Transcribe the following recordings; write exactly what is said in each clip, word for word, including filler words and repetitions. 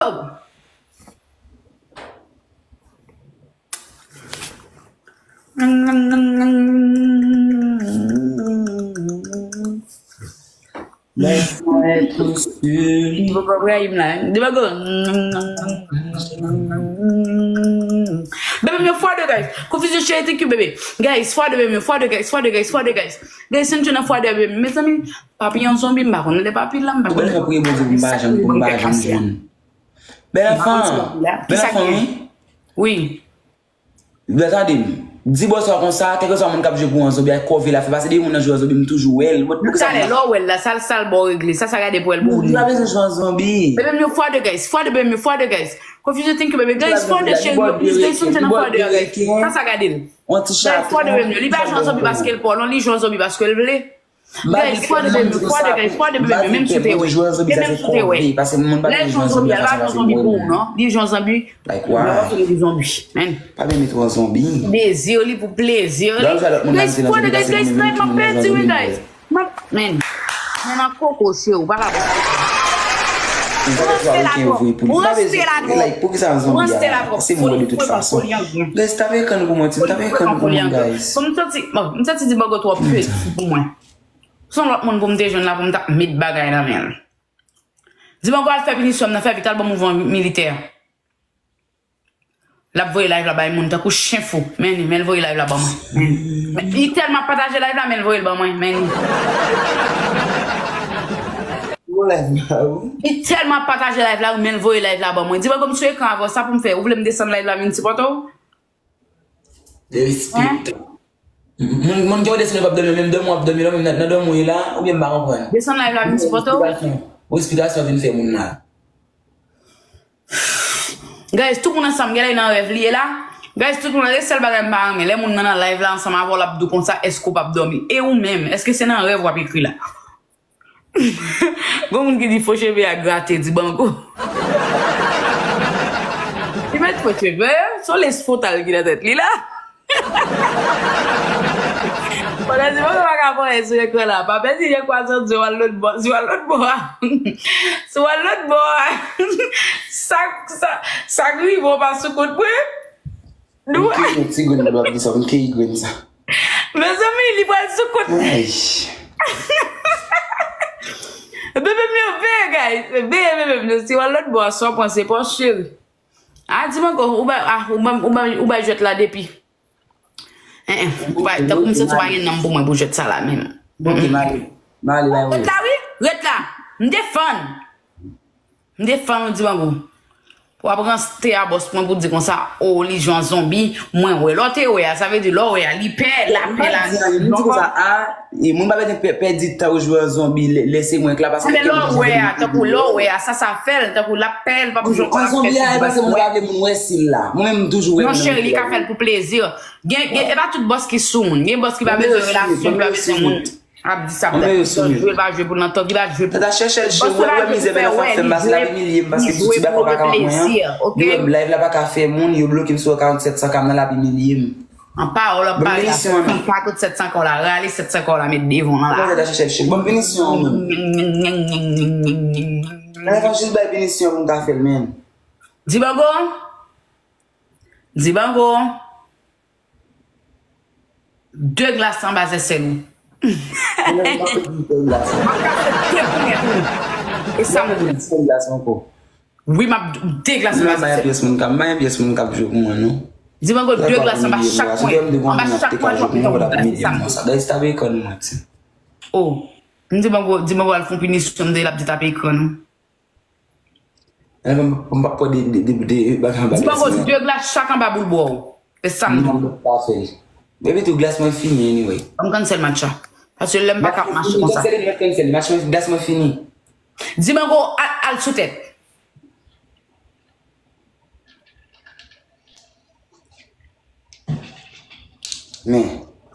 Bob. Like mwen tou sou li. Bob Rahim la, hein? Di Bob. Bebe, men fwa de, guys. Konfizyon cheri, thank you, bebe. Guys, fwa de, bebe, fwa de, guys, fwa de, guys, fwa de, guys. Guys, se nou nan fwa de, bebe. Mezanmi, papi an zonbi, m pa konn lè papi la, m pa konn. Mwen priye Bondye pou m pa janm, pou m pa janm jwenn. Bèl anfan, bèl anfan, wi. Wi. Bèl, tande m. Di bòs la konsa, kèlkeswa moun k ap jwe pou an zonbi ak kòve la fè pase de moun nan jwe an zonbi, m toujou wè l. Talè, lè w wè l la, sa l, sa l ba w regle, sa, sa gade pou wè l pou ou. Li pa bezwen jwe an zonbi. Bebe m yo fwa de, guys, fwa de, bebe m yo fwa de, guys. Konfizyon, thank you, bebe. Guys, fwa de, cheri, please, guys, nou nan fwa de, guys. Sa, sa gade l. Guys, fwa de, bebe m yo. Li pa jwe an zonbi paske l pa w, non, li jwe an zonbi paske l vle. Guys, fwa de, bebe m yo, fwa de, guys, fwa de, bebe m yo, menm si w te wè. Menm si w te wè. Lè l jwe an zonbi a, li pa jwe an zonbi pou ou, non. Li jwe an zonbi. Like, why? Li jwe an zonbi, man. Pa byen met w an zonbi. Dezi li pou plezi li. Guys, fwa de, guys, guys, guys, m ap pèdi, wi, guys. M ap, man. Men nan koko, cheri, ou pa ka. Ou ranse la twòp. Ou ranse la twòp. Ou ranse la twòp. Fò, fò, fò, fò, fò, fò, fò. Guys, tape ekran nou pou mwen, ti, tape ekran nou pou mwen, guys. Bon, m santi, bon, m santi Dibango twò peti pou mwen. Se yon lòt moun pou m te jwenn la pou m t ap met bagay nan men l. Dibango al fè pinisyon m nan, fè vit, al ban m mouvman militè. L ap voye live la bay moun tankou chen fou. Men li, men l voye live la ban mwen. Men li. Li tèlman pataje live la, men l voye l ban mwen. Men li. Li tèlman pataje live la, men l voye live la ban mwen. Dibango, m sou ekran avè w, sa pou m fè? Ou vle m desann live la vin sipòte w? Respect. Moun, moun gen yon dèsine p ap dòmi, menm dòmi w ap dòmi la, menm nan, nan dòmi w ye la, oubyen m pa konprann. Desann live la vin sipòte w. Ou eksplikasyon vin fè moun la. Guys, tout moun ansanm, genlè nan rèv li ye la. Guys, tout moun, e sèl bagay m pa renmen, lè moun nan nan live la ansanm avè w, l ap di w konsa, èske w p ap dòmi? E ou menm, èske se nan rèv w ap ekri la? Gon moun ki di fo cheve a grate Dibango. Li met fo cheve, se yon lès fwotal ki nan tèt li la. Pandan Dibango pa ka parèt sou ekran la, pa pèdi jan kwa sa di w al lòt bò, si w al lòt bò a. Si w al lòt bò a. Sa, sa, sa k rive w pa sou kont mwen. M keyi yon ti grenn lè w ap di sa, m keyi grenn sa. Mezanmi, li pral sou kont. Ay. Bebe m yo veye, guys. Veye bebe m yo. Si w al lòt bò a, sa w pran se pa w, cheri. A, Dibango, ou bay, a, ou bay, ou bay, ou bay jwèt la depi. En, en, ou bay, tankou m santi w pa gen nanm pou mwen pou jwèt sa la menm. Bon, ok, m ale. M ale la, wi. Ret la, wi. Ret la. M defann. M defann ou Dibango. Pou w ap ranse a bòs mwen pou di konsa, o, li jwe an zonbi, mwen wè. Lè w te wè a, sa vle di lè w wè a, li pè, l ap pè la. M di konsa, a, e moun pa bezwen pè, pèdi tan w jwe an zonbi, lè, lè se mwen k la, paske. Men lè w wè a, tankou lè w wè a, sa, sa fè l, tankou l ap pè, l p ap jwe an zonbi a, e paske moun pa vle moun wè si l la. Mwen menm, m toujou wè moun. Non, cheri, li ka fè l pou plezi. Gen, gen, e pa tout bòs ki sou moun. Gen bòs ki pa bezwen relasyon, ki pa bezwen moun. Ap di sa, pètèt li jwe, li pa jwe pou l nan tan, li pa jwe pou. Tata chèchèl, chèchèl, wè, wè mizè bèl anfan fè m, paske l ap imilye m, paske ti bak pa ka mwen an. Li wè m live la pa ka fè moun, yo bloke m sou karant sèt san K m nan, l ap imilye m. An pawòl ap pale la, sèt san K, tout sèt san K w la, rale sèt san K w la, met devan w la. Tata chèchèl, chèchèl, ban m pinisyon an, menm. Nan fò jis bay pinisyon pou m ka fè l, menm. Dibango? Dibango? De glas anba zèsèl ou. Mwen menm, m ap di de glas. M ap kase de poumèt ou. E sa m di. M ap di de glas ankò. Wi, m ap de glas anba zèsèl ou. M pa gen pyès moun k ap, m pa gen pyès moun k ap jwe pou mwen, non. Dibango, de glas anba chak pwen. Anba chak pwen, chak pwen, chak pwen. Guys, tape ekran nou, ti. Oh. M di Dibango, Dibango al fè yon pinisyon, m di l ap di tape ekran nou. Ann, m, m pa pran de, de, de, de bagay anba glas mwen. Dibango, de glas chak anba boul bwa w. Se sa m di. Non, m pa fè l. Epi tou, glas mwen fini, anyway. Ban m cancel match la. Paske lè m pa ka ap mache konsa. Cancel, mwen cancel. Match mwen, glas mwen fini. Dibango, al, al sou tèt. Men.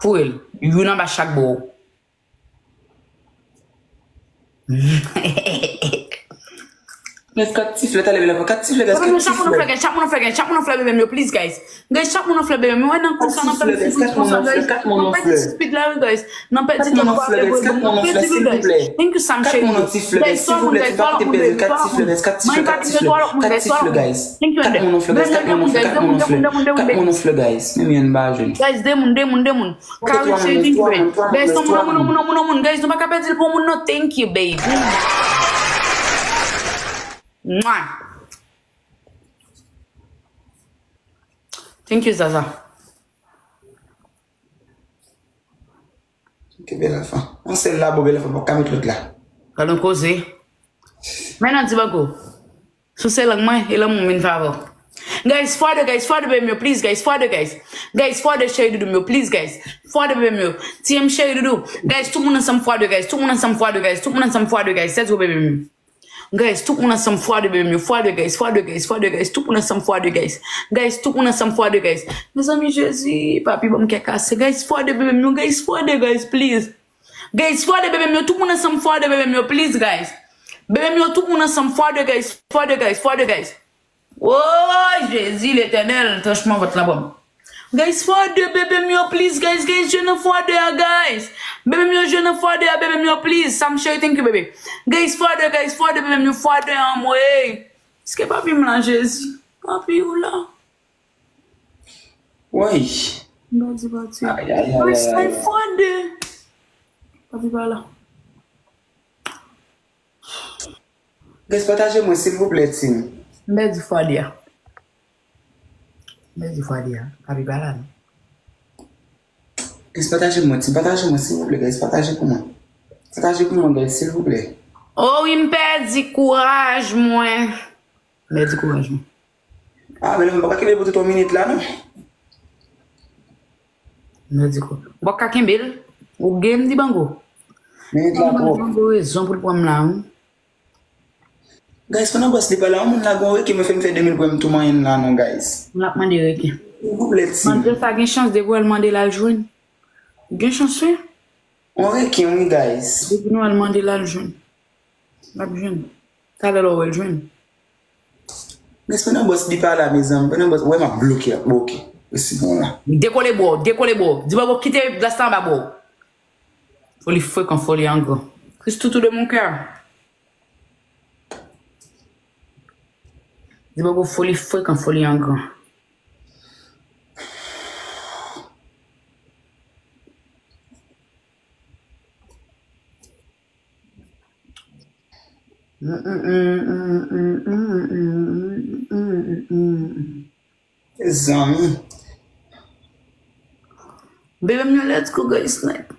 Foure l. Youn anba chak bò. Guys, kat tiflè, talè, bèl afè. Kat tiflè, guys, kat tiflè. Chak moun anfle, guys, chak moun anfle, guys, chak moun anfle, bebe m yo, please, guys. Guys, chak moun anfle, bebe m yo. Wè nan konsa, nan pèdi speed konsa, guys. Nan pèdi speed la, wi, guys. Nan pèdi nan twa lòt moun, guys. Thank you, Sam Cheri. Guys, twa moun, guys, twa lòt moun, baby, twa lòt moun, guys, twa lòt moun, guys, twa lòt moun, guys. Thank you, and them. Bebe m yo, de moun, de moun, de moun, de moun, de moun, de moun, baby. Guys, de moun, de moun, de moun. Kari Cheri, thank you, baby. Guys, yon moun, yon moun, yon moun, yon moun, guys, nou pa ka pèdi l pou yon moun, non. Thank you, baby. Mwah. Thank you, Zaza. Ok, bèl afè. Yon sèl la, bon, bèl afè, pa ka met lòt la. Gad yon koze. Men nan di bògo. Souse lang mwen, e lanmou m vin favò. Guys, fwa de, guys, fwa de, bebe m yo, please, guys, fwa de, guys. Guys, fwa de, cheri doudou m yo, please, guys. Fwa de, bebe m yo. Ti M cheri doudou. Guys, tout moun ansanm fwa de, guys. Tout moun ansanm fwa de, guys. Tout moun ansanm fwa de, guys. Sèt zo, bebe m yo. Guys, tout moun ansanm fwa de, bebe m yo, fwa de, guys, fwa de, guys, fwa de, guys, tout moun ansanm fwa de, guys. Guys, tout moun ansanm fwa de, guys. Mezanmi, Jezi, papi, ban m kè kase. Guys, fwa de, bebe m yo, guys, fwa de, guys, please. Guys, fwa de, bebe m yo, tout moun ansanm fwa de, bebe m yo, please, guys. Bebe m yo, tout moun ansanm fwa de, guys, fwa de, guys, fwa de, guys. Woy, Jezi Letènèl, tranchman vant lan ban m. Guys, fwa de, bebe m yo, please, guys, guys, jwe nan fwa de a, guys. Bebe m yo, jwe nan fwa de a, bebe m yo, please. Sam Cheri, thank you, bebe. Guys, fwa de, guys, fwa de, bebe m yo, fwa de a, anmwey. Èske papi m la, Jezi? Papi ou la? Woy. M pèdi pati. Ay, ay, ay, ay, ay. Guys, fwa de. Papi pa la. Guys, pataje mwen, silvouplè, team. M pèdi fwa de a. M pèdi fwa de a. Papi pa la, non. Guys, pataje mwen, team. Pataje mwen, silvouplè, guys. Pataje pou mwen. Pataje pou mwen, guys, silvouplè. O wi, m pèdi kouraj mwen. M pèdi kouraj mwen. Ah, men m pa ka kenbe pou tout yon minit la, non. M pèdi kou. Ou pa ka kenbe l. Ou gen m di bango. Minit la twòp. Bango rezon pou l pran m la, wi. Guys, pandan bòs li pa la, yon moun la gon reken, mwen fè m fè de mil pou m tou manyen la non, guys. M ap mande reken. Silvouplè, team. Malgre sa, gen chans depi w al mande l al jwenn. Gen chans, wi. Yon reken, wi, guys. Depi nou al mande l al jwenn. L ap jwenn. Talè lè w wè l jwenn. Guys, pandan bòs li pa la, mezanmi, pandan bòs, wè m ap bloke, bon, ok. Resi bon la. Dekole bro, dekole bro. Di bro, kite glas la anba bro. Foli frekan, foli an gran. Christoutou de mon cœur. Di bògo foli frekan, foli an gran. Zanmi. Bebe m yo, let's go, guys, snipe.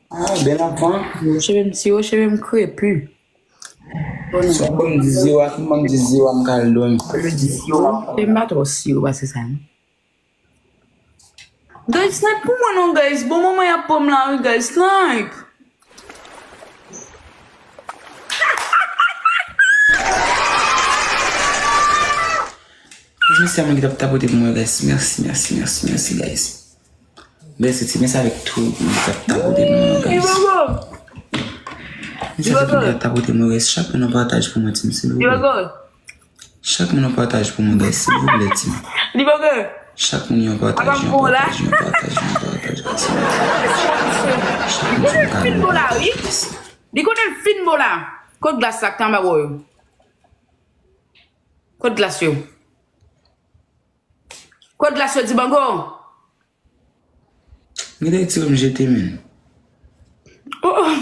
Ah, bèl anfan. Yo, cheve m, si yo, cheve m krepi. Swa bon di zero a, ki bon di zero a, m kal dòmi. Yo, cheve m pa twò si yo pase sa, non. Guys, snipe pou mwen non, guys. Bon moman y ap pran m la, wi, guys. Snipe. Mèsi a moun ki t ap tapote pou mwen, guys. Mèsi, mèsi, mèsi, mèsi, guys. Mèsi, ti mèsi avèk tout moun ki t ap tapote pou mwen, guys. Mèsi avèk tout moun ki t ap tapote pou mwen, guys. Chak moun yon pataj pou mwen, team, silvouplè. Chak moun yon pataj pou mwen, guys, silvouplè, team. Chak moun yon pataj, yon pataj, yon pataj, yon pataj, guys. Chak moun yon pataj, guys. Li konnen l fin bon la. Kot glas la k te anba bò yo? Kot glas yo? Kot glas yo, di bango? Genlè tire m jete, men. Oh, oh.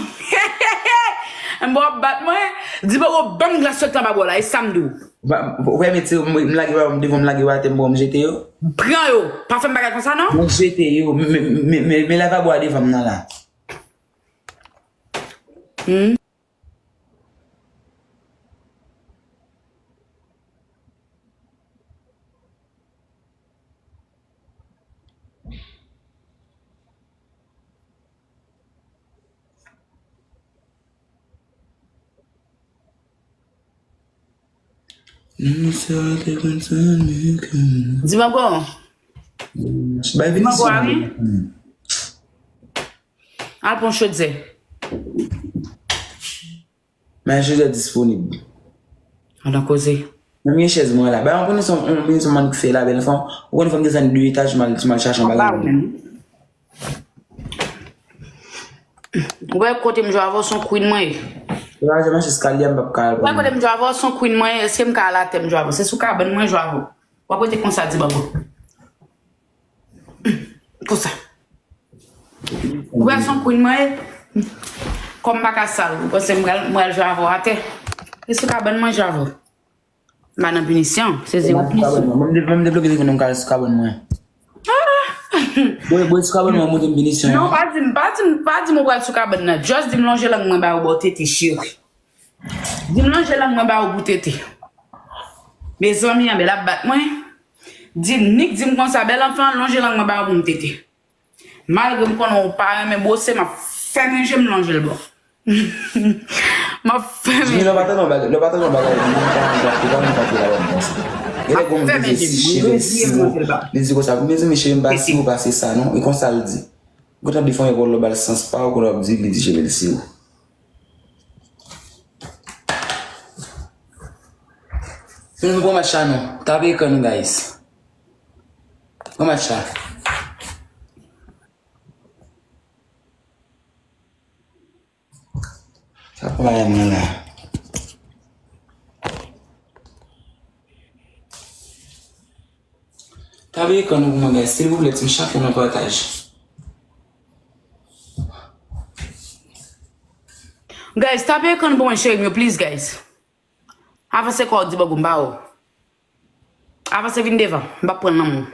M ba w bat mwen. Di bango, ban m glas yo k te anba bò la. E sa m di w. Ou pa renmen tire m, m lage ballon devan, m lage yo atè, m ba w, m jete yo? Pran yo. Pa fè m bagay konsa, non. M jete yo. Men, men, men, men, men lavabo a devan m nan la. Hmm. Di m ankò. Bay vini mango a, wi. Al pran chodyè. Men chodyè disponib. Ann koze. Menm gen chèz mwen la. Bay yon konesans, yon konesans mwen k fè la, bèl fanm. Ou konn fanm desann de etaj, mal, mal chache yon bagay. Ou wè kote m jwe avè w, se yon queen mwen ye. Ou pa janm mache eskalye a, m p ap ka al. Ou wè kote m jwe avè w, se yon queen mwen ye, èske m ka al atè m jwe avè w? Se sou kabann mwen jwe avè w. W ap rete konsa, Dibango. Konsa. Ou wè se yon queen mwen ye? Kòm m pa ka sal, ou panse m pral, m pral jwe avè w atè? Se sou kabann mwen jwe avè w. M pa nan pinisyon, se zewo pinisyon. Mwen m de-, mwen m debloke telefòn nan, m ka al sou kabann mwen. Bwè, bwè sou kabann mwen, montre m pinisyon an. Non, pa di m, pa di m, pa di m ou pral sou kabann nan. Just di m lonje lang mwen ba ou ba w tete, cheri. Di m lonje lang mwen ba ou pou tete. Mezanmi, an bèl ap bat mwen. Di m, nik di m konsa, bèl anfan, lonje lang mwen ba ou pou m tete. Malgre m konnen ou pa renmen bwose, m ap fèmen je m lonje l ba w. M ap fèmen. Jimmy, lè w pa tande yon bagay, lè w pa tande yon bagay, li pa ann gate, pa ann gate la, wè m konsa. Gen lè gon vye cheve l siwo. Li di konsa, mezanmi, cheve m pa siwo pase sa non. E konsa l di. Ou gentan defon epòl ou ba l sans pa ou, kounye a w ap di li di cheve l siwo. Fini pran match la non. Tape ekran nou, guys. Pran match la. Sa pran bagay mwen la. Tape ekran nou pou mwen, guys. Silvouplè, team, chak moun nan pataj. Guys, tape ekran pou mwen, cheri m yo, please, guys. Avanse kò w, Dibango, m ba ou. Avanse vin devan, m p ap pran nan men w.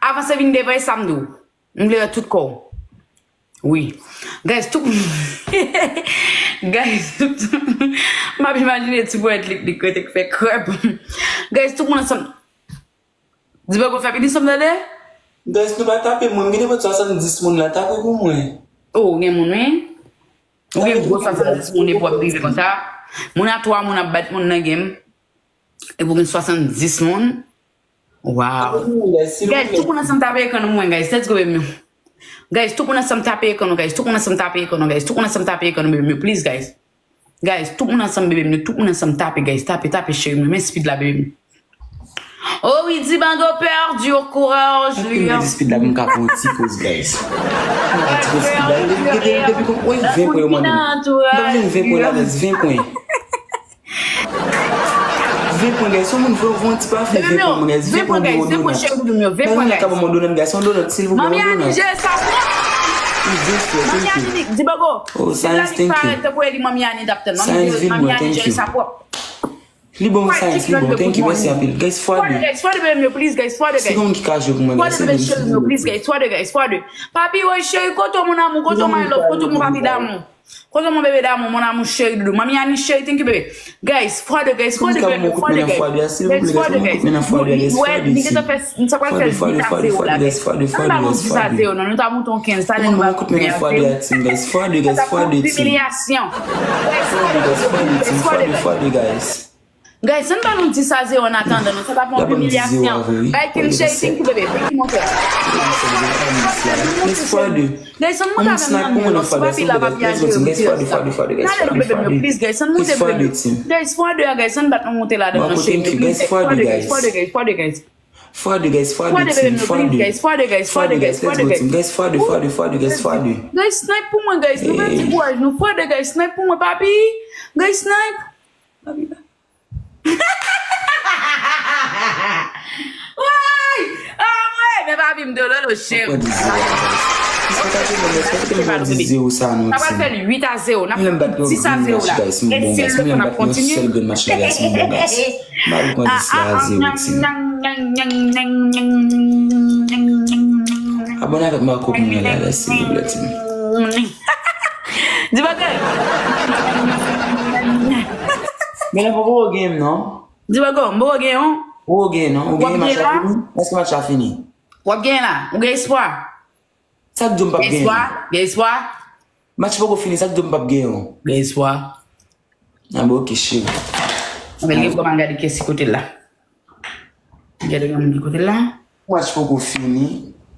Avanse vin devan, e sa m di w. M vle wè tout kò w. Wi. Guys, tout, guys, tout, m ap imajine ti ponyèt lik lik rete k fè krèp. Guys, tout moun ansanm. Dibango fè pinisyon m tande. Guys, nou pa tape mwen, m gen nenpòt swasanndis moun la, tape pou mwen. Oh, gen moun, wi. Ou gen gwo swasanndis moun epi w ap rive konsa. Moun a twa moun ap bat moun nan game. Epi w gen swasanndis moun. Wow. Guys, tout moun ansanm tape ekran nou mwen, guys. Let's go, baby. Guys, tout moun ansanm tape ekran nou, guys. Tout moun ansanm tape ekran nou, guys. Tout moun ansanm tape ekran nou, baby. Please, guys. Guys, tout moun ansanm, baby. Tout moun ansanm tape, guys. Tape, tape, cheri. Men speed la, baby. Oh wi, Dibango pèdi, kouraj li. Mwen di speed la pou m ka pran yon ti poz, guys. Yon ti poz speed la. Depi, depi, depi, depi, ven pwen yo mande m. M pa vle ven pwen la, guys. Ven pwen. Ven pwen, guys. Yon moun vle yon ti pa fè ven pwen, guys. Ven pwen, guys. Ven pwen, cheri doudou m yo. Ven pwen, guys. Nan ka ban mwen donat, guys. Yon donat, silvouplè, yon donat. Manmi Ani jere sa pwòp. Ven pwen, thank you. Manmi Ani, Dibango. Oh, Science, thank you. Parèt tankou e li Manmi Ani t ap tann. Manmi Ani jere sa pwòp. Li bon, Science, li bon. Thank you, mèsi anpil. Guys, fwa de. Guys, fwa de, baby m yo, please, guys, fwa de, guys. Si gon ki ka jwe pou mwen, guys, se mwen. Fwa de, baby, cheri m yo, please, guys, fwa de, guys, fwa de. Papi, woy, cheri, kote w, mon amour, kote w, my love, kote w, mon papi d'amour. Kote w, mon bébé d'amour, mon amour, cheri doudou. Manmi Ani, cheri, thank you, baby. Guys, fwa de, guys, fwa de, baby, fwa de, guys. Guys, fwa de, guys. Li gentan fè, sa pral fè uit a zewo la, guys. Ann ba nou uit a zewo, non, nou ta moute yon kenz, talè nou va moute a zewo. Guys, fwa de, guys, fwa de, team. Sa ta pou imilyasyon. Fwa de, guys, fwa de, team. Fwa de, fwa de, guys. Guys, ann ba nou dis a zewo an atandan, non, sa pa pou yon imilyasyon. Bay King Shay, thank you, baby. Thank you, mon cœur. Guys, ann monte avè m nan men, non, si papi la pa byen jere pou ti sa. Talè nou, bebe m yo, please, guys, ann monte, bebe m yo. Guys, fwa de a, guys, ann bat nou monte ladan, non, cheri, please, guys, fwa de, guys, fwa de, guys, fwa de, guys. Fwa de, guys, fwa de, team, fwa de. Guys, fwa de, guys, fwa de, guys, fwa de, guys. Guys, fwa de, fwa de, fwa de, guys, fwa de. Guys, snipe pou mwen, guys, nou pèdi kouraj nou. Fwa de, guys, snipe pou mwen, papi. Guys, snipe. Papi, papi. Woy! Anmwe! Men papi m dololo, cheri. Sa pral fè uit a zewo. N ap fè dis a zewo la. E si l fè n ap kontinye. Abone avèk Marco pou mwen la, silvouplè, team. Di bagay. Men la poko gen m non. Di bagay, m poko gen yon. Ou gen non, ou gen match la fini? Èske match la fini? W ap gen la, ou gen espwa? Sa k di w m p ap gen? Gen espwa? Gen espwa? Match poko fini, sa k di w m p ap gen yon? Gen espwa? Ah bon, ok, cheri. Anben, gen kòman gade kèsi kote la. Gade kòman ki kote la. Match poko fini.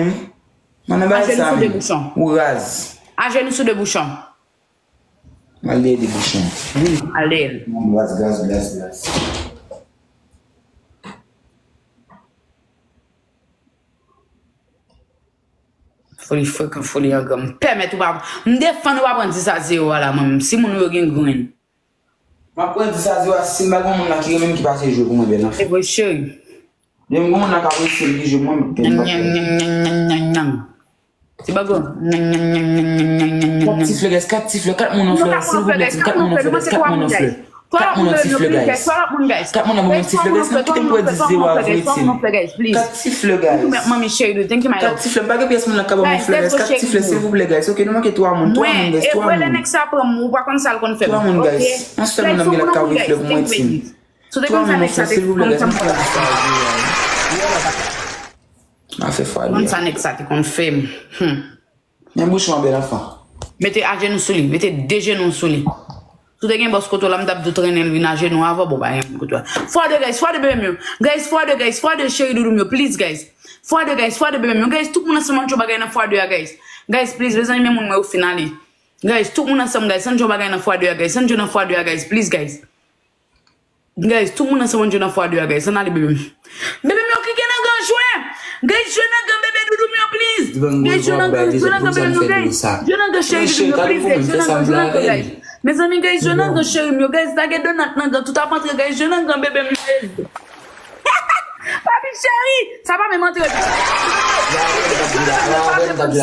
konnen, wi. Mwen nan bagay sa menm. Ou raz. Ajenou sou de bouchon. Mwen al dèyè de bouchon. Wi, al dèyè l. Glas, glas, glas, glas. Foli frekan, foli angan. M pèmèt ou pa, m defann ou pa pran dis a zewo a la, mwen menm. Si moun ou yo gen grenn. M ap pran dis a zewo a, si m pa gen moun la ki renmen m ki pase jwe pou mwen, bèl anfen. Se vre, cheri. Depi m gen moun la k apresye m ki jwe mwen, m ap pran. Ti bago. Kat tifle, guys, kat tifle, kat moun an flè, silvouplè, kat moun an flè, kat moun an flè, kat moun an flè. Kat moun an tifle, guys. Kat moun an ban mwen tifle, guys, nan kite m pran dis zewo a vre, ti. Kat tifle, guys. Manmi cheri, thank you, my love. Kat tifle, m pa gen pyès moun la k ap ban mwen flè, guys. Kat tifle, silvouplè, guys. Ok, nou manke twa moun, twa moun, guys, twa moun. Mwen, e, wè lè nèg sa pran m, ou pa konn sa l konn fè m. Twa moun, guys. Yon sèl moun nan m gen la k ka voye flè pou mwen, ti. Si w te konn sa nèg sa te konn fè m. Mwen fè fwa li. Konn sa nèg sa te konn fè m. Hmm. Men bouch mwen bèl anfan. Mete ajenou sou li, mete de jenou sou li. Si w te gen bòs kote w la, m t ap di w trennen l vin ajenou avan, bon, pa gen moun kote w la. Fwa de, guys, fwa de bebe m yo. Guys, fwa de, guys, fwa de cheri doudou m yo, please, guys. Fwa de, guys, fwa de bebe m yo. Guys, tout moun ansanm an jwe bagay nan fwa de a, guys. Guys, please, mezanmi, men moun mwen yo fin ale. Guys, tout moun ansanm, guys, ann jwe bagay nan fwa de a, guys. Ann jwe nan fwa de a, guys, please, guys. Guys, tout moun ansanm ann jwe nan fwa de a, guys. Ann ale, bebe m. Bebe m yo, klike nan gan jwe. Guys, jwe nan gan bebe doudou m yo, please. Guys, jwe nan gan, jwe nan gan bebe m yo, guys. Jwe nan gan cheri doudou m yo, please, guys. Jwe nan gan, jwe nan gan, guys. Mezanmi, guys, jwe nan gan cheri m yo, guys. Lage donat nan gan, tout ap antre, guys. Jwe nan gan bebe m yo, guys. Papi cheri, sa pa menm antre.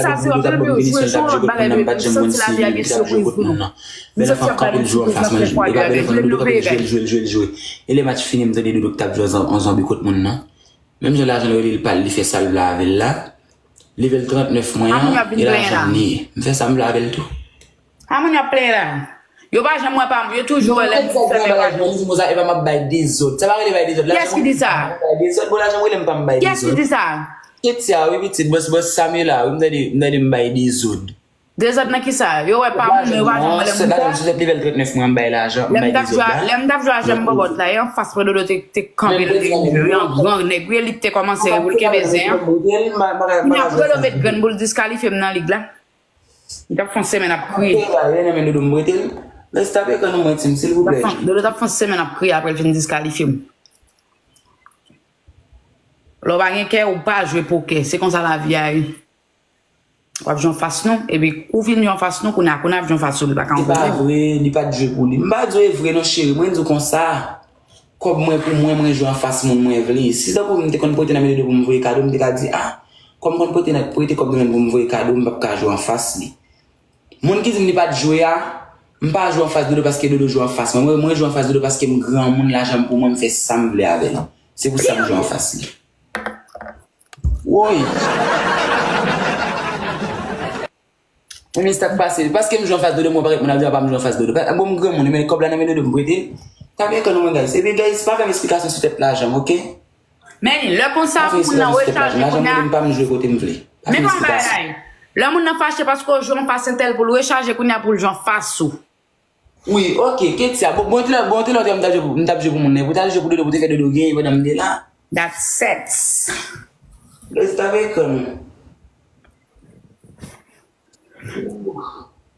Sa se yon lòt bagay, bebe m. Santi lavi a gen sipriz pou nou. Bèl anfan kanpe l jwe anfas mwen, li pa bèl anfan, Doudou kanpe l jwe l, jwe l, jwe l, jwe. E lè match fini, m tande Doudou k t ap jwe an zon-, an zonbi kot moun nan. Menm jan lajan rele l pa l, li fè sa l vle avè l la. Level trannèf mwen an, e lajan li ye. M fè sa m vle avè l tou. A moun y ap plenyen la. Yo pa janm wè pa m, yo toujou wè lè m fèmen pa m. Mwen di konsa, e pa m ap bay dezòd. Sa pa rele bay dezòd. Kiyès ki di sa? Bay dezòd, bon, lajan mwen, m pa m bay dezòd. Kiyès ki di sa? Ketia, wi, pitit, bòs, bòs Samuela, wi, m tande, m tande m bay dezòd. Dezòd nan kisa? Yo wè pa moun, yo pa janm wè lè m fè. Lajan sou tèt level trannèf mwen, m bay lajan, m bay dezòd la. Lè m t ap jwe a jèm bòbòt la, e anfas mwen Dodo te, te kanpe l, li rive, wi, an gran nèg, wi, e li te kòmanse, wi, pou l kenbe zen an. Kounye a pou Dodo met grenn pou l diskalifye m nan lig la. Li t ap fè yon semèn ap kriye. Li nan men Dodo m prete l. Restape ekran nou mwen, Tim, silvouplè. Dodo t ap fè yon semèn ap kriye apre l fin diskalifye m. Lè w pa gen kè, ou pa jwe pokè. Se konsa lavi a ye. W ap jwe anfas nou, epi ou fin jwe anfas nou, kounye a, kounye a ap jwe anfas ou, li pa ka anfas ou. Se pa vre, li pa t jwe pou li. M pa di w e vre non, cheri. Mwen di w konsa. Kòb mwen pou mwen, mwen jwe anfas moun mwen vle. Si tankou m te konn prete nan men Dodo pou m voye kado, m te ka di, ah, kòm m konn prete nan, prete kòb nan men l pou m voye kado, m p ap ka jwe anfas li. Moun ki di m li pa t jwe a, m pa jwe anfas Dodo paske Dodo jwe anfas mwen. Mwen, mwen jwe anfas Dodo paske m granmoun, lajan m pou mwen, m fè sa m vle avè l. Se pou sa m jwe anfas li. Woy! Men sa k pase. Paske m jwe anfas Dodo, mwen parèt moun ap di apa m jwe anfas Dodo. Pa, bon, m granmoun, men kòb la nan men Dodo m prete. Tape ekran nou mwen, guys. Epi, guys, pa fè m esplikasyon sou tèt lajan m, oke? Men, lè konsa, pou moun nan rechaje kounye a. Lajan m pa m jwe kote m vle. Pa fè m esplikasyon. Lè moun nan fache paske w jwe anfas entèl pou l rechaje kounye a pou l jwe anfas ou. Wi, oke, Ketia. Bon, bon, te lè, bon, te lè, m t ap jwe pou, m t ap jwe pou moun nan. Pou w t al jwe pou Dodo, pou w te fè Dodo genyen pandan m te la. That's sex. Restape ekran nou.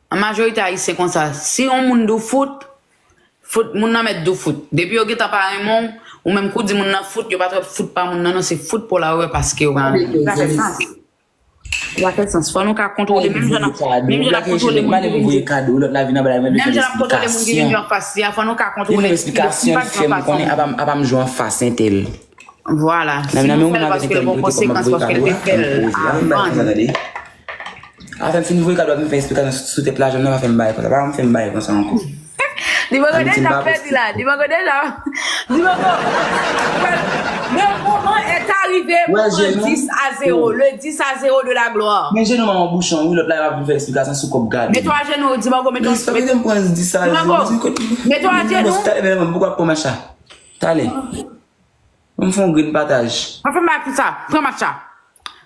An majorite ayisyen konsa. Si yon moun di w fout, fout, moun nan mèt di w fout. Depi yo gentan pa renmen w, ou menm kou di moun nan fout, yo pa t ap fout pa moun nan, non, se fout pou la wè paske yo pa renmen w. Sa fè sans. Sa fè sans. Fò nou ka kontwole, menm jan n ap, menm jan n ap kontwole moun ki vin di. Menm jan n ap kontwole moun ki vin di. Menm jan n ap kontwole moun ki vin di anfas li a, fò nou ka kontwole. Li fè m esplikasyon, li fè m konnen apa m, apa m jwe anfas entèl. Vwala. Si nou fè l paske l gon konsekans, paske l te fè l avan. Afè m fin voye kado, ap vin fè esplikasyon sou, sou tèt lajan m nan, pa fè m bagay konsa. Pa fè m bagay konsa ankò. Dibogo deja pèdi la. Dibogo deja. Dibogo. Le moment est arrivé pour un dix à zéro. Le dix à zéro de la gloire. Men jenou m an bouchon, wi, lòt la, y ap vin fè esplikasyon sou kòb gade. Mete w ajenou, Dibogo, mete w. Guys, pa kite m pran dix à zéro. Dibogo, mete w ajenou. Talè, men mwen, poukwa pran match la? Talè. Ban m fè yon grenn pataj. Pa fè m bagay konsa. Pran match la.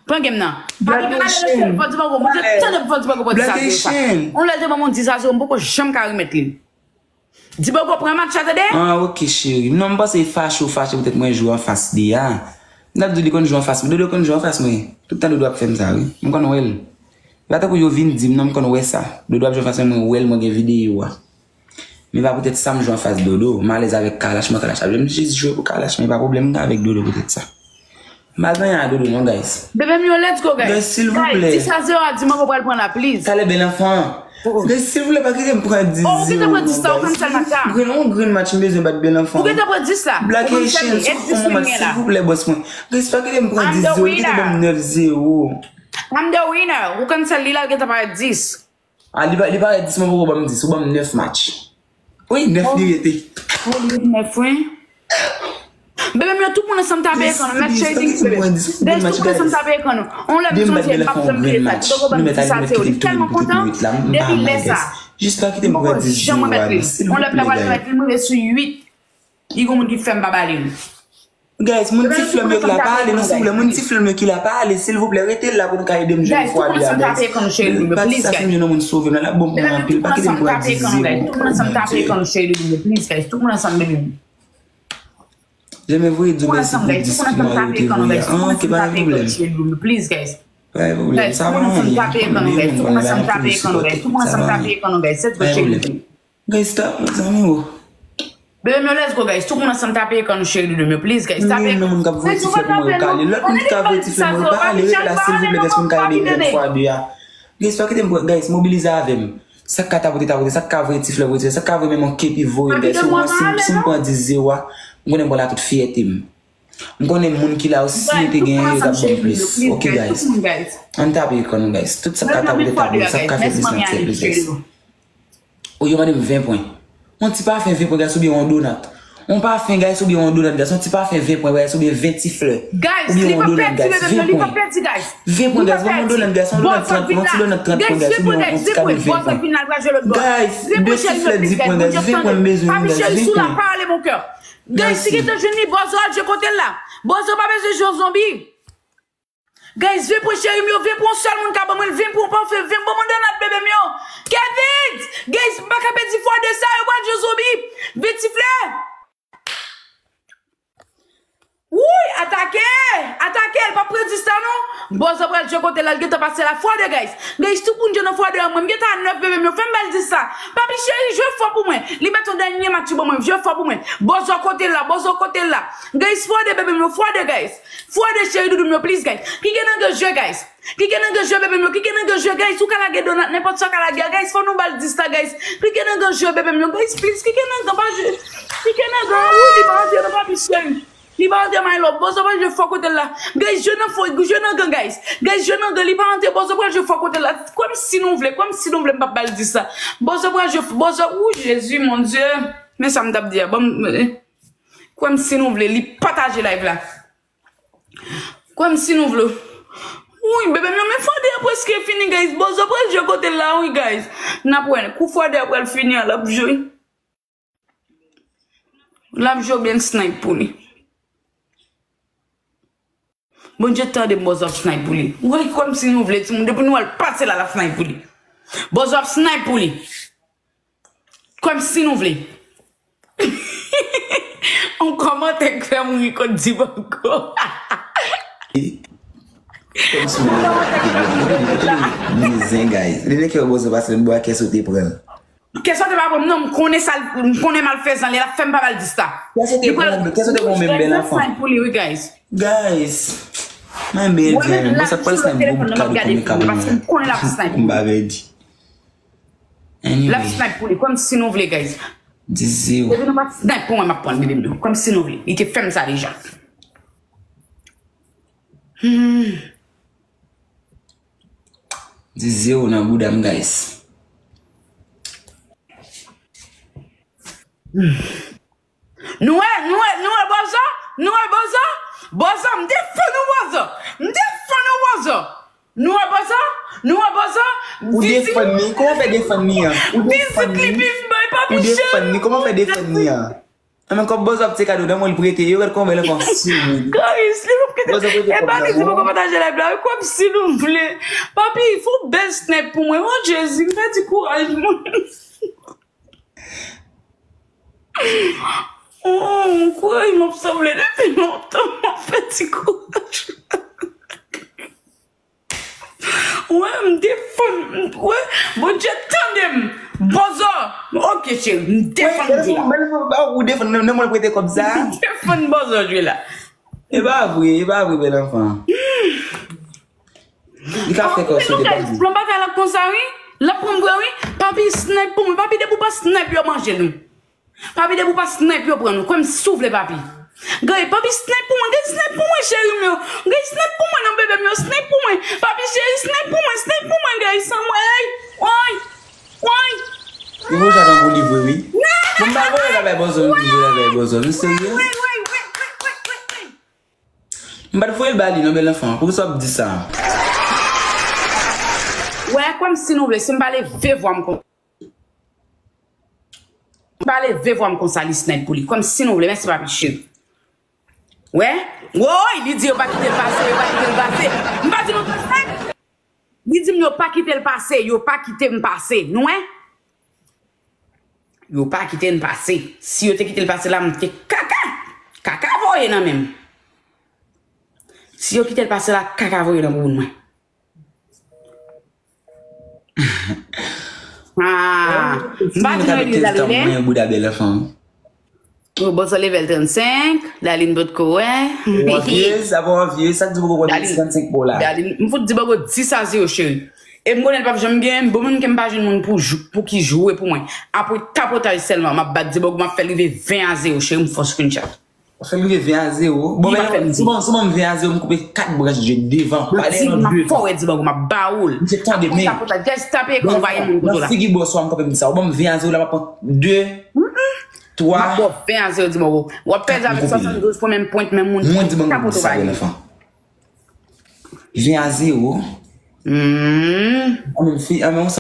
Pran game nan. Pa gen ale rete fò Dibogo. Mwen te tande pou fò Dibogo pran dix à zéro sa. On lè te ban mwen dix à zéro, m poko janm ka remèt li. Dibogo pran match la, tande? Ah, ok, cheri. Non, m panse fache ou fache poutèt mwen jwe anfas li a. M t ap di w li konn jwe anfas mwen. Dodo konn jwe anfas mwen. Tout tan Dodo ap fè m sa, wi. M konn wè l. E pa tankou yo vin di m, non, m konn wè sa. Dodo ap jwe anfas mwen, mwen wè l, mwen gen videyo a. Men pa poutèt sa m jwe anfas Dodo. M alèz avèk Kalash, mwen Kalash ap jwe. M jis jwe pou Kalash, men pa pwoblèm m gen avèk Dodo poutèt sa. M pa gen anyen a Dodo non, guys. Bebe m yo, let's go, guys. Guys, silvouplè. Guys, dix à zéro a di mwen pral pran la, please. Talè bèl anfan. Guys, silvouplè, pa kite m pran dix zéro non, guys. Ou gentan pran dix la, ou konn sèl match la. Grenn, yon grenn match m bezwen bat bèl anfan. Ou gentan pran dix la. Black Haitian, sou fon match, silvouplè, bòs mwen. Guys, pa kite m pran dix zéro, kite ban m nèf zéro. I'm the winner. Ou konn sèl li la, gentan parèt dix. Ah, li pa, li parèt dis, men poko ban m dis. Ou ban m nèf match. Wi, nèf li rete. Wi, li rete nèf, wi. Bebe m yo, tout moun ansanm tape ekran nou. Mèt Shady, bebe. Guys, tout moun ansanm tape ekran nou. On lè m sonje, m pap janm bliye sa. Ti Dogo ban m dis a zewo. Li tèlman kontan. Depi lè sa. Jis pa kite m pran dis zewo a, silvouplè, guys. On lè m ta pral remèt li, m rive sou uit. Li gon moun ki fè m pa ba li l. Guys, moun ti flè m yo ki la, pa ale non, silvouplè. Moun ti flè m yo ki la, pa ale, silvouplè. Rete la pou nou ka ede m jwenn fwa de a, guys. Pati sa, si m jwenn yon moun sove m la, l ap bon pou mwen anpil. Pa kite m pran dis zewo. Tout moun ansanm tape ekran nou, cheri doudou m yo, please, guys. Tout moun ansanm, baby. Janm voye di w mèsi pou dis ki mwen yo te voye a. Ah, ok, pa gen pwoblèm. Pa gen pwoblèm. Sa pa anyen. Tout moun ansanm tape ekran nou, guys. Tout moun ansanm tape ekran nou, guys. Tout moun ansanm tape ekran nou, guys. Sèt vre, cheri doudou m. Guys, tap, zanmi w. Bebe m yo, let's go, guys. Tout moun ansanm tape ekran nou, cheri doudou m yo, please, guys. Tape ekran. Moun k ap voye ti flè pou mwen yo ka ale. Lòt moun ki ka voye ti flè pou mwen yo pa ale, rete la, silvouplè, guys, pou m ka ede m jwenn fwa de a. Guys, pa kite m pran, guys, mobilize avè m. Sa k ka tapote, tapote, sa k ka voye ti flè, voye ti flè, sa k ka voye menm yon kepi, voye l, guys. Ou wè, si m, si m pran dis zewo a, m konnen m pral la tout fyète m. M konnen moun ki la yo, si yo te genyen, yo t ap ban m plis. Ok, guys. Ann tape ekran nou, guys. Tout sa k ka tapote, tapote, sa k ka fè plis, n ap fè plis, guys. Ou yo mande m ven pwen. Yon ti pafen ven pwen, guys, oubyen yon donat. Yon pafen, guys, oubyen yon donat, guys. Yon ti pafen ven pwen, guys, oubyen ven ti flè. Guys, li pa pèdi, bebe m yo, li pa pèdi, guys. Ven pwen, guys, ban m yon donat, guys. Yon donat trant pwen, yon ti donat trant pwen, guys, oubyen yon ti kado ven pwen. Guys, de ti flè di pwen, guys, ven pwen m bezwen, guys, ven pwen. Guys, si gentan jwenn li, bòzò al jwe kote l la. Bòzò pa bezwen jwe zonbi. Guys, vin pou cheri m yo, vin pou yon sèl moun ka ban mwen, vin pou yon pafen, vin ban mwen donat bebe m yo. Kevin! Guys, m pa ka pèdi fwa de sa, yo pral jwe zonbi. Vin ti flè. Wouy, atake! Atake, l pa pran dis la non. Bòzò pral jwe kote l la, l gentan pase la. Fwa de, guys. Guys, tout moun jwe nan fwa de an mwen. M gentan a nèf bebe m yo, fè m ba l dis la. Papi cheri, jwe fò pou mwen. Li mèt yon dènye match ban mwen, jwe fò pou mwen. Bòzò kote l la, bòzò kote l la. Guys, fwa de bebe m yo, fwa de, guys. Fwa de cheri doudou m yo, please, guys. Klike nan grenn je, guys. Klike nan grenn je, bebe m yo. Klike nan grenn je, guys. Ou ka lage donat, nenpòt sa w ka lage a, guys. Fò nou ba l dis la, guys. Klike nan grenn je, bebe m yo. Guys, please, klike nan grenn, pa je. Klike nan grenn. Wi, li pa antre nan papi cheri. Li pa antre, my love. Bòzò pral jwe fò kote l la. Guys, je nan fò, je nan grenn, guys. Guys, je nan grenn, li pa antre. Bòzò pral jwe fò kote l la. Kwè m si nou vle, kwè m si nou vle, m p ap ba l dis la. Bòzò pral jwe, bòzò, ou Jezi, mon Dieu. Men sa m t ap di a. Ban m, eh. Kwè m si nou vle, li pataje live la. Kwè m si nou vle. Wi, bebe m yo, men fwa de a prèske fini, guys. Bòzò pral jwe kote l la, wi, guys. N ap wè, kou fwa de a pral fini an, l ap jwe. L ap jwe oubyen l snipe pou li. Bondye tande m, bòzò ap snipe pou li. Wi, kwè m si nou vle, timoun, depi nou wè l pase la, l ap snipe pou li. Bòzò ap snipe pou li. Kwè m si nou vle. On kòmantè k fè m ri kot Dibango. Kòmsi mwen li zen, guys. Li nen kè bòzò pase l bò a kè sote pran l. Kè sote pa pran m non, m konnen sa, m konnen malfezan li, l ap fè m pa ba l dis la. Kè sote pran l, kè sote pran menm bèl anfan. Pou li, wi, guys. Guys, mwen byen di, men sa pral snipe gwo bout kado pou mwen ka ban mwen. M pa pèdi. Anyway. L ap snipe pou li, kwè m si nou vle, guys. Dis zewo. Depi nou pa snipe pou mwen, m ap pran bebe m yo. Kwè m si nou vle. Li te fè m sa deja. Hmm. Dis zewo nan bouda m, guys. Hmm. Nou wè, nou wè, nou wè bòzò? Nou wè bòzò? Bòzò, m defann ou bòzò. M defann ou bòzò. Nou wè bòzò? Nou wè bòzò? Ou defann li? Kòman w fè defann li an? Ou defann li? Ou defann li? Kòman w fè defann li an? Nan men kòb bòzò ap ti kado nan men l prete, yo gad kòman l anfan sou moun. Guys, li p ap kite. Bòzò prete kòb la, li di pou pataje live la, wi, kwè m si nou vle. Papi, fè yon bèl snipe pou mwen. O Jezi, m pèdi kouraj mwen. Oh, kouraj m ap sanble depi lontan, m ap pèdi kouraj. Wè, m defann, wè, Bondye tande m. Bòzò, ok, cheri, m defann jwe la. Ou defann, nan mwen prete kòb sa. M defann bòzò jwe la. E pa vre, e pa vre, bèl anfan. Li ka fè kò sote, pa di. Plan bagay la konsa, wi. L ap pran m vre, wi. Papi, snipe pou mwen. Papi, depi w pa snipe, yo manje nou. Papi, depi w pa snipe, yo pran nou. Kwè m si w vle, papi. Guys, papi, snipe pou mwen. Guys, snipe pou mwen, cheri m yo. Guys, snipe pou mwen, non, bebe m yo. Snipe pou mwen. Papi, cheri, snipe pou mwen. Snipe pou mwen, guys. San mwen, ey. Woy. Woy. Li voye sa tankou li vre, wi. Bon, m pa voye l bay bòzò, m voye l bay bòzò. Nou serye? M pa t voye l ba li, non, bèl anfan. Poukisa w ap di sa? Wè, kwè m si nou vle, si m pa leve vwa m kon M pa leve vwa m konsa, li snipe pou li. Kwè m si nou vle, mèsi papi cheri. Wè? Woy, li di yo pa kite l pase, yo pa kite l pase. M pa di nou pa snipe? Li di m yo pa kite l pase, yo pa kite m pase. Nou wè? Yo pa kite n pase. Si yo te kite l pase la, m te kaka. Kaka voye nan men m. Si yo kite l pase la, kaka voye nan bouboun mwen. Ah, m pa di nou egliz la leve. Mwen bouda bèl anfan. Yo, bòzò level trannsenk, Darline potko wè. Ou anvyez, sa pa anvyez, sa k di poko wè trannsenk pou la. Darline, m fout di bòzò dis a zewo, cheri. E m konnen l p ap janm gen, bon moun ke m pa jwenn moun pou jou-, pou ki joure pou mwen. Apre tapotaj sèlman, m ap bat di bòzò, m ap fè l rive ven a zewo, cheri, m fè w screenshot. Fè l rive ven a zewo. Bon, men, si bon, si bon, ven a zewo, m koupe kat branch je devan. Pale nan de. M ap fè w wè di bòzò, m ap ba ou l. Misye tande men. Apre tapotaj, just tape ekran, ou pa gen moun kote w la. Nan figi bòs ou a, m kanpe m di sa. Ou ban m ven a zewo la, m ap pran de. M ap ba w ven a zewo, di m, w ap pèdi avèk swasanndouz pou menm pwent, menm moun. Mwen di m, sa pou sa, yon enfan. Ven a zewo. Hmm. An menm fi, an menm